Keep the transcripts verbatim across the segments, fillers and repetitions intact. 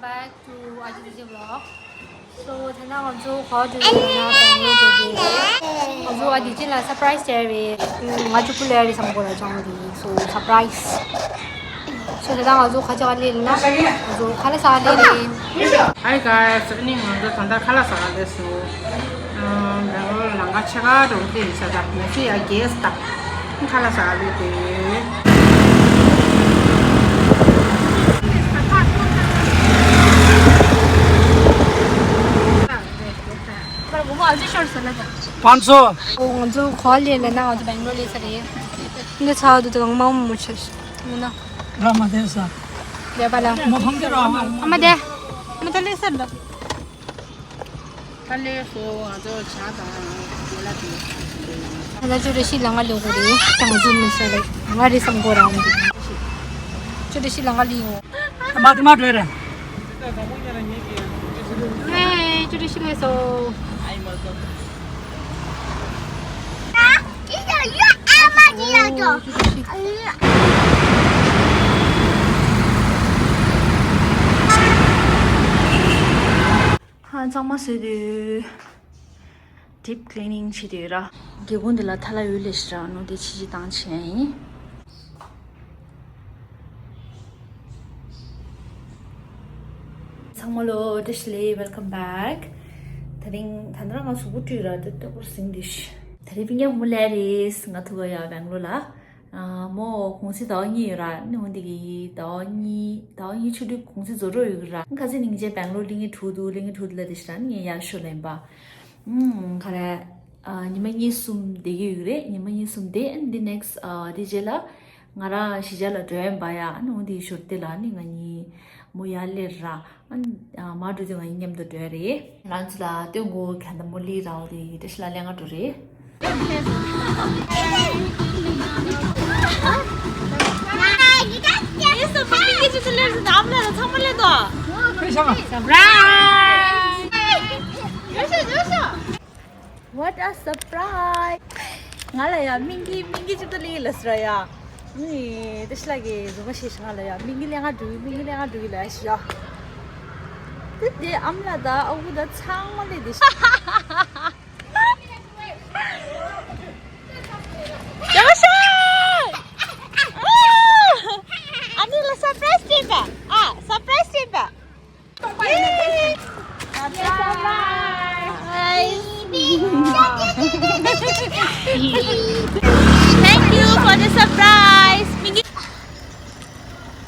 Back to Aditi vlog. So, ད་ང་ཚོ་ག་པར་འགྲོ་ཡོད་ན་བེང་ལོར་འགྲོ་གི་ཡོད། ང་ཚོ་ཨ་དི་ཅི་ལ་སར་པ་རའི་སི་སྤྲད་རེད། ང་ཚོ་ཀུ་ལེ་རི་སམ་གོ་ལ་ཅང་རེད། So, surprise. So, ད་ང་ཚོ་ག་ཅག་ལས་ན་ང་ཚོ་ཁ་ལག་ཟ་ག་ལས་རེད། Hi guys, ཨ་ནི་ང་ཚོ་ད་ལྟ་ཁ་ལག་ཟ་ག་སླེབས་སོང་། ཨམ། བེང་ལོར་ལམ་ཁ་ཕྱེད་ཀ་འགྲོ་གི་ཡིན་ས། ད་ང་ཚོ་ཡ་གེ་སི་ད་ཁ་ལག་ཟ་ག་སླེབས་ཏེ། पाँच सौ। ང་ཚོ་ག་པར་སླེབས་ལབ་ན་ང་ཚོ་བེང་ལོར་སླེབས་ཚར་རེད། འདི་ཚ་བ་འདུག་དང་མང་མོ་ཆེ་ཡིན་ན། ར་མ་དེ་ས། ལས་པ་ལ། མོ་ཧང་གི་ར་མ། ཨ་མ་དེ། ཨ་མ་དེ་སླེབས་ཚར་འདུག་ད་སླེབས་སོང་། ང་ཚོ་ཇ་དང་ཇ་ལ་ཏི། ད་ལྟ་ཅོ་རེ་ཤི་ལང་ང་ལེ་གོ་རེད། ཅང་ཟུམ་མི་ས་རེད། ང་རེ་སམ་གོ་རང་འདུག་ཅོ་རེ་ཤི་ལང་ང་ལེ་ཡོང་། མ་དེ་མ་འགྲོ་རེད། ཧེ། ཅོ་རེ་ཤི་ལེ་སོ། ཧ། གཙང་མ་བཟོས་དུས་deep cleaning བྱེད་དུས་ར། སྒེའུ་ཁུང་འདི་ལ་ཐལ་ཡོད་ལེ་ཤ་ར་ནོ་དེ་ཕྱི་ཕྱི་བཏང་བྱས་ཡིན། ཚང་མ་ལོ་བཀྲ་ཤིས་བདེ་ལེགས། Welcome back. དེ་རིང་ད་ནི་ར་ང་གཟུགས་པོ་བཀྲུས་ར་དེ་ལྟ་བུར་ཟིན་དུས། དེ་རིང་སྤུན་ཀྱག་མོ་ལས་རེད། ང་ཐུག་ག་ཡ་བེང་ལོར་ལ། ཨ། མོ་གུང་སེང་ཟླ་བ་གཉིས་ཡོད་ར། ནི་འོན་ཏེ་གི་ཟླ་བ་གཉིས་ཟླ་བ་གཉིས་ཆུ་ཚོད་གུང་སེང་རྫོགས་འགྲོ་ཡོད་གི་ར། ཁ་སང་ཉིན་བྱས་བེང་ལོར་སླེབས་མཁན་དྲུག་འདུག་སླེབས་མཁན་དྲུག་འདུག་ལབ་དེ་ཤི་ར་ནི་ངས་ཡར་ཤོག་ལེན་པ། ཨུམ། ག་རེ། ཨ། ཉི་མ་གཉིས་གསུམ་བསྡད་ཀྱི་ཡོད་རེད། ཉི་མ་གཉིས་གསུམ་བསྡད། ཨ་ནི་འདི་next ཨ། འདི་རྗེས་ལ་ང་རང་གཞིས་ཆགས་ལ་འགྲོ་ཡིན་པ་ཡ། ཨ་ནི་འོན་ཏེ་ཞོར་དེ་ལ་ནི་ང་གཉིས་མོ་ཡར་སླེབས་ར། ཨ་ནི་མར་འགྲོ་དུས་ང་གཉིས་མཉམ་དུ་འགྲོ་ཡ་རེད། ང་ཚོ་ལ་སྟོན་དགོས་གལ་ཏེ་མོ་ལི་རའོ་དེ་བཀྲ་ཤིས་ལ་ལེན་ག་འགྲོ་རེད། What a surprise! ང་ལ་ཡ་སྨན་གྱི་སྨན་གྱི་ཅིག་ཏུ་ལི་ལ་སི་ར་ཡ། ནི་དེ་ཤི་ལ་གི་རུ་མ་ཤེས་ཤ་ང་ལ་ཡ་སྨན་གྱི་ལེན་ག་འགྲོ་གི་སྨན་གྱི་ལེན་ག་འགྲོ་གི་ལ་ཤི་ཡ། དེ་དེ་ཨམ་ལ་ད་ཨ་ཁུ་ད་ཚང་མ་ལས་དེ་ཤི། རྒྱལ་བ་ཤོག་ཨ་ནི་ལ་surprise བྱེད་པ། ཨ། surprise བྱེད་པ། Thank you for the surprise.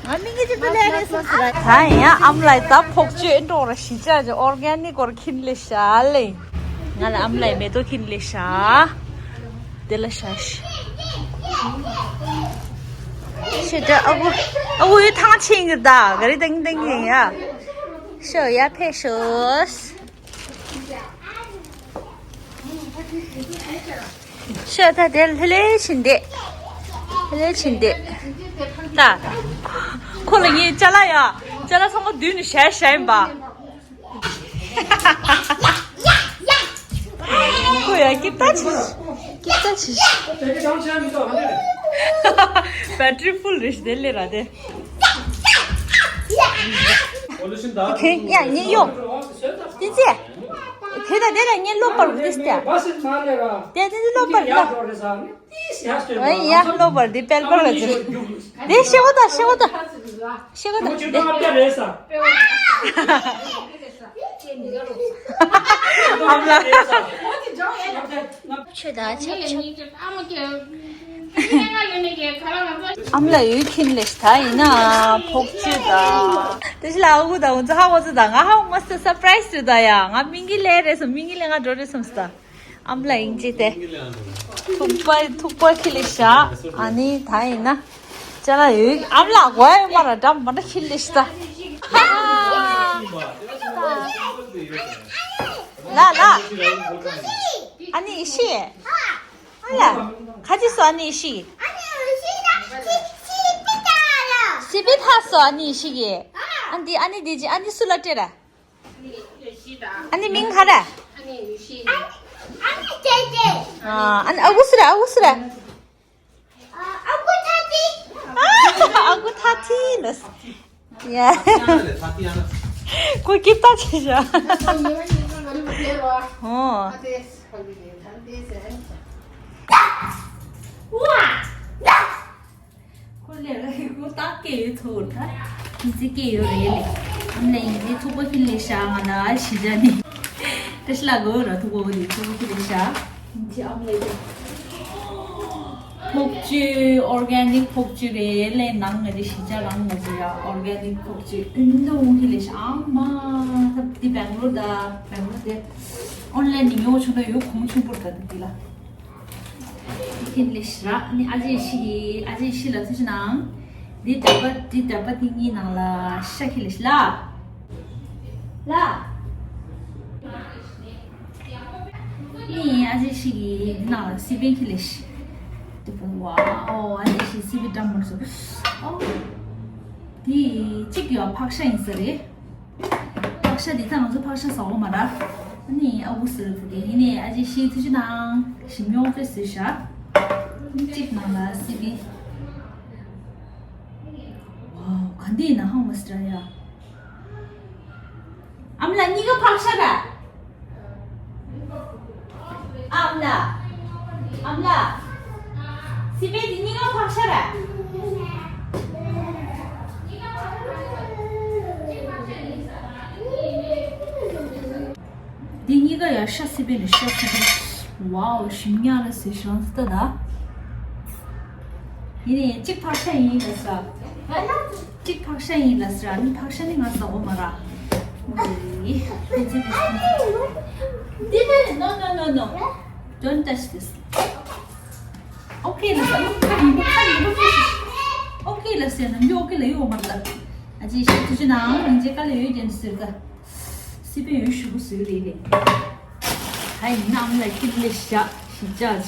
ང་མི་གི་ཅིག་ཏུ་ལས་རེད་སོང་ཟེར། ད་ཡིན་ཡང་ཨམ་ལའི་ད་ཕོག་ཅོས་འགྲོ་ར་ཤི་ཅག་ཅིག་organic སྐོར་ཁྱིན་ལེ་ཤ་ལེ། ང་ལ་ཨམ་ལའི་མེ་ཏོག་ཁྱིན་ལེ་ཤ། དེ་ལ་ཤ་ཤི། ཤི་ད་ཨ་བུ། ཨ་བུ་ཡི་ཐང་ཆེན་གི་ད་ག་རེ་དང་དང་ཡིན་ཡ། ཤོ་ཡ་ཕེ་ཤོས། ཤ་ད་དེ་ལྷེ་ལྷེ་ཕྱིན་ཏེ། ལྷེ་ལྷེ་ཕྱིན་ཏེ། ད། ཁོ་ལ་ངས་ཅ་ལག་ཡ། ཅ་ལག་ཚང་མ་བསྡུས་ནས་བཞག་བཞག་ཡིན་པ། ཁོ་ཡ་སྐྱིད་ད་ཆི། སྐྱིད་ད་ཆི། Battery full རེད་ཤི་དེ་ལས་ར་དེ། ཁེ་ཡ་ཉེ་ཡོ། ཏི་ཙེ། དེ་དང་དེ་ལ་ངས་སློབ་པར་བུད་དེ། དེ་དེ་སློབ་པར་ལ། ཨེ་ཡ་སློབ་པར་འདི་དཔལ་པར་བ་ཚོ། དེ་ཤེ་བོ་ད་ཤེ་བོ་ད། ཤེ་བོ་ད་དེ། ཨམ་ལ། ཆོས་ད་ཆབ་ཆབ། ཨམ་ལ་ཡོད་ཁྱིན་ལེ་ཤ་ད་ཡིན་ན་ཕོག་ཅོས་ད། དེ་ཤི་ལ་ཨ་ཁུ་ད་འུ་ཚོ་ཧ་གོ་ཚོད་ད་ང་ཧ་གོ་མ་སོང་། surprise རེད་ད་ཡ། ང་སྨན་གྱི་ལས་རེད་སོང་། སྨན་གྱི་ལས་ང་འགྲོ་རེད་སོང་ད། ཨམ་ལ་ཡིན་ཅི་དེ། ཐུག་པ་ཐུག་པ་ཁྱི་ལེ་ཤ། ཨ་ནི་ད་ཡིན་ན། ཅ་ལག་ཡོད། ཨམ་ལ་གོ་ཡ་མ་ར་འགྲམ་མ་འདྲ་ཁྱི་ལེ་ཤ་ད། ལ་ལ། ཨ་ནི་ཤི། ཨ་ལ། ཁ་ཅི་སོ་ཨ་ནི་ཤི། སི་པི་ཐ་སོ་ཨ་ནི་ཤི་གི། ཨ་འདི་ཨ་ནི་འདི་ཅི་ཨ་ནི་སུ་ལ་སྤྲད་ར། ཨ་ནི་མིང་ག་ར། ཨ་ནི་ཨ་གུ་སུ་ར་ཨ་གུ་སུ་ར། ཨ་གུ་ཐ་ཐི་ལོ། ཡ། ཁོ་སྐྱིད་པ་ཆེ་ཤག་ཨོ། ཁོ་ལས་ལ་ཁོ་ཏག་སྐད་ཡོད་ཐུག་ད། ཁྱི་ཙི་སྐད་ཡོད་རེད་ལེ། ཨམ་ལས་ཡིན་ནི་ཐུག་པ་ཁྱི་ལས་ཤ་ང་ན་ཤི་ཇ་ནི། ཏེ་ཤི་ལ་གོ་ར་ཐུག་པ་ཁྱི་ལས་ཤ། ཁྱི་ལས་ཤ། ཁྱི་ཨམ་ལས་དེ། ཕོག་ཅུ་ཨོར་གེ་ནིག་ཕོག་ཅུ་རེད་ལེ། ནང་ང་རེ་ཤི་ཇ་རང་ང་རེ་ཡ་ཨོར་གེ་ནིག་ཕོག་ཅུ་ཨུན་དུ་ཁྱི་ལས་ཤ་ཨ་མ། ད་དེ་བེང་ལོར་ད་བེང་ལོར་དེ་ཨོན་ལན་ནི་ཉོ་ཆུང་ད་ཡོད་ཁོང་ཆུང་པོར་ད་དེ་ལ། ཁྱི་ལས་ཤ་ར་ནི་ཨ་ཅེ་ཤི་གི་ཨ་ཅེ་ཤི་ལ་ཐུགས་རྗེ་གནང་། འདི་འདྲ་པ་འདི་འདྲ་པ་འདི་གཉིས་ནང་ལ་ཤ་ཁྱི་ལས་ཤ་ལ། ལ། ནི་ཨ་ཅེ་ཤི་གི་འདི་ནང་ལ་སི་པན་ཁྱི་ལས་ཤ། དེ་པོ་ཝའོ་ཨ་ཅེ་ཤི་སི་པན་འདྲ་མོ་སོ། ཨོ། འདི་གཅིག་ཡོད་ཕག་ཤ་ཡིན་ས་རེད། ཕག་ཤ་འདི་ད་ང་ཚོ་ཕག་ཤ་ཟ་འོ་མ་ར། ཨ་ནི་ཨ་བུ་ཟེར་བུ་གི་ཡིན་ནི་ཨ་ཅེ་ཤི་ཐུགས་རྗེ་གནང་། ཞིམ་ཡོང་ཏེ་ཟོས་ཤ། གཅིག་ནང་ལ་སི་པན། ཝའོ་ག་འདི་ཡིན་ན་ཧང་མ་སི་ཏྲ་ཡ། ཨམ་ལ་གཉིས་ཀ་ཕག་ཤ་ར། ཨམ་ལ། ཨམ་ལ། སི་པན་འདི་གཉིས་ཀ་ཕག་ཤ་ར། འདི་གཉིས་ཀ་ཡ་ཤ་སི་པན་ནི་ཤ་སི་པན། ཝའོ་ཞིམ་ཉག་ལ་ཟེར་ཤང་སི་ཏ་ད། ཡིན་ནི་གཅིག་ཕག་ཤ་ཡིན་ལ་ས། གཅིག་ཕག་ཤ་ཡིན་ལ་ཟེར། ཨ་ནི་ཕག་ཤ་ནི་ང་ཟ་འོ་མ་ར། འདི་ནི་no no no no, don't touch this. ཨོ་ཁེ་ལ་ཟེར། ཨོ་ཁེ་ལ་ཟེར་ན་འདི་ཨོ་ཁེ་ལ་ཡོད་མ་ར། ཨ་ཅེ་ཤི་ཐུགས་རྗེ་གནང་། ཉིན་རྗེ་ཀ་ལ་ཡོད་ཀྱང་ཟེར་ད། སི་པན་ཡོད་ཞུ་གུ་ཟེར་རེད་ལེ། ཧའི་ནམ་ལ་ཁྱི་ལས་ཤ་ཤི་ཅག་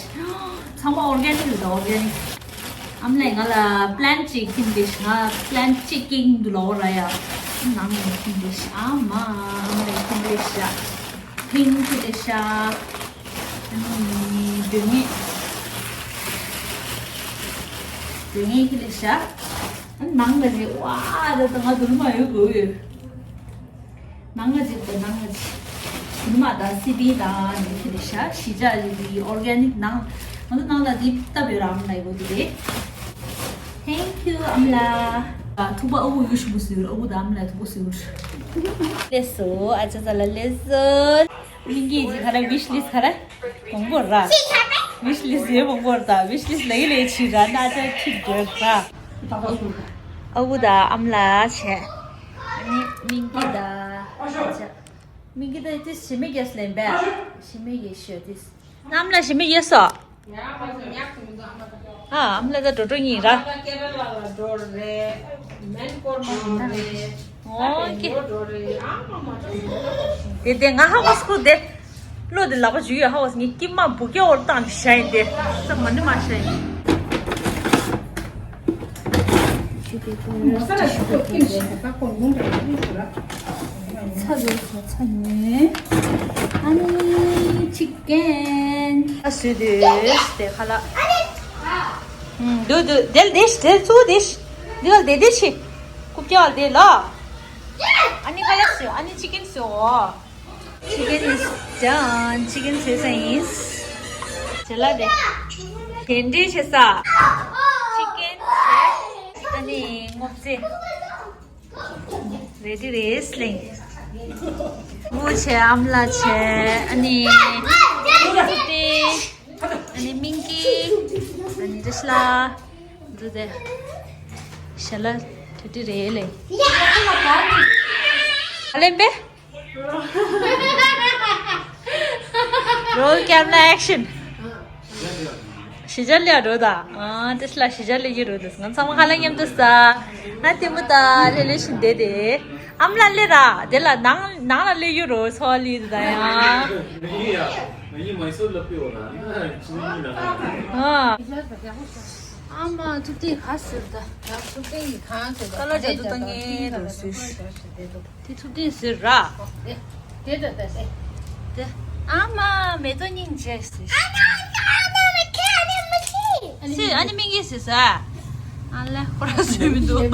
ཚང་མ་ཨོར་གེ་ནིག་རེད་ད་ཨོར་གེ་ནིག་ཨམ་ལས་ང་ལ་པི་ལན་ཅིག་ཁྱི་ལས་ཤ་པི་ལན་ཅིག་ཀིང་འདུག་ལ་ཨོ་ར་ཡ། ནང་ལ་ཁྱི་ལས་ཤ་ཨ་མ་ཨམ་ལས་ཁྱི་ལས་ཤ་ཕིང་ཁྱི་ལས་ཤ་ཨ་ནི་དོན་ངེས་དོན་ངེས་ཁྱི་ལས་ཤ་ཨ་ནང་ལ་རེད་ཝ་ད་ད་ང་དུ་ལུ་མ་ཡོད་དགོས་ཡོད། ནང་ང་ཅིག་དང་ནང་ང་ཅིག་ཉི་མ་དང་སི་པན་དང་ནི་ཁྱི་ལས་ཤ་ཤི་ཅག་ལི་ལི་ཨོར་གེ་ནིག་ནང་ང་ཚོ་ནང་ལ་འདི་ལྟ་བུའི་རང་ལ་ཡོད་དེ་རེད། Thank you ཨམ་ལ། ཐུག་པ་ཨ་བུ་ཡུ་ཤུ་བུ་ཟུར་ཨ་བུ་དང་ཨམ་ལ་ཐུག་པ་ཟུར། ལེ་སོ་ཨ་ཅག་ཙ་ལ་ལེ་སོ། མིང་གི་ཅི་ཁ་ར་ཝིཤ་ལིས་ཁ་ར་མང་པོ་ར། ཝིཤ་ལིས་ཡོད་མང་པོ་ར་ད་ཝིཤ་ལིས་ལ་ཡི་ལེ་ཆི་ར་ན་ཅག་ཁྱི་འགྲོ་ར། ཨ་བུ་དང་ཨམ་ལ་བྱས། ཨ་ནི་མིང་གི་ད་ཨ་ཅག་མིང་གི་ད་ཏིས་ཞི་མི་གེས་ལེན་པས། ཞི་མི་གེས་ཤོད་ཏིས། ཨམ་ལ་ཞི་མི་གེས་སོ། ཨ་ཨམ་ལ་ད་འགྲོ་འགྲོ་ཡིན་ར། ཨོ་ཀེ། དེ་དེ་ང་ཧ་གོ་སྐུ་དེ། བློ་དེ་ལག་པ་འཇུ་ཡོད་ཧ་བ་ངའི་སྐྱིད་མ་བུ་སྐྱ་བོར་བཏང་ནས་བཞག་ཡིན་ཏེ། ས་མ་ནི་མ་བཞག་ཡིན། ཚ་བའི་ཚ་ཚ་ནས། ཨ་ནི་ཅི་ཀན། ཨ་སུ་དུས་དེ་ཁ་ལག་ཨུམ། དུ་དུ་དེལ་དེ་ཤི་དེལ་ཚུ་དེ་ཤི། དེ་བལ་དེ་དེ་ཤི། ཀུ་ཀྱ་བལ་དེ་ལ། ཨ་ནི་ཁ་ལག་སུ་ཨ་ནི་ཅི་ཀན་སུ། Chicken is done. Chicken seasoning is. ཇ་ལ་དེ། དེ་འདྲའི་བྱེད་ས། Chicken བྱས། ཨ་ནི་སྔོ་ཚལ། Ready རེད་ལེ། བུ་བྱས་ཨམ་ལ་བྱས། ཨ་ནི། ཨ་ནི་མིང་གི། ཨ་ནི་ཏྲེ་ཤ་ལ། འདི་དེ། ཞལ་ལ་དེ་འདྲ་རེད་ལེ། ཨ་ལེན་པས། Roll camera action. ཞི་ཅག་ལ་རོ་ད། ཨ་ཏྲེ་ཤ་ལ་ཞི་ཅག་ལ་ཡི་རོ་ད། ང་ཚང་མ་ཁ་ལག་མཉམ་དུ་ཟ། ང་ལྟད་མོ་ད་ལྷོད་ལྷོད་བཞིན་བསྡད་དེ། ཨམ་ལ་སླེབས་ར། དེ་ལ་ནང་ནང་ལ་སླེབས་ཡོད་རོ་ཚོ་ལི་ད་ཡ། ཨ། ཨ་མ་ཐུག་ཏི་ཧ་ཟེར་ད། ད་ཐུག་ཏི་ཡི་ཁང་ཟེར་ད། ཀ་ལོ་ཇ་དུ་ཏང་ངེ་རོ་སུ། དེ་ཐུག་ཏི་ཟེར་ར། དེ་དེ་ད་ད་དེ། དེ། ཨ་མ་མེ་ཏོག་སྙིང་རྗེ་ཟེར། ཨ་ན་ཨ་ན་མེ་ཁེ་ཨ་ནི་མི་ཤེས། སི་ཨ་ནི་མི་ངེས་ཟེར་ས། ཨ་ལེ་ཁོ་ར་ཟེར་མི་འདུག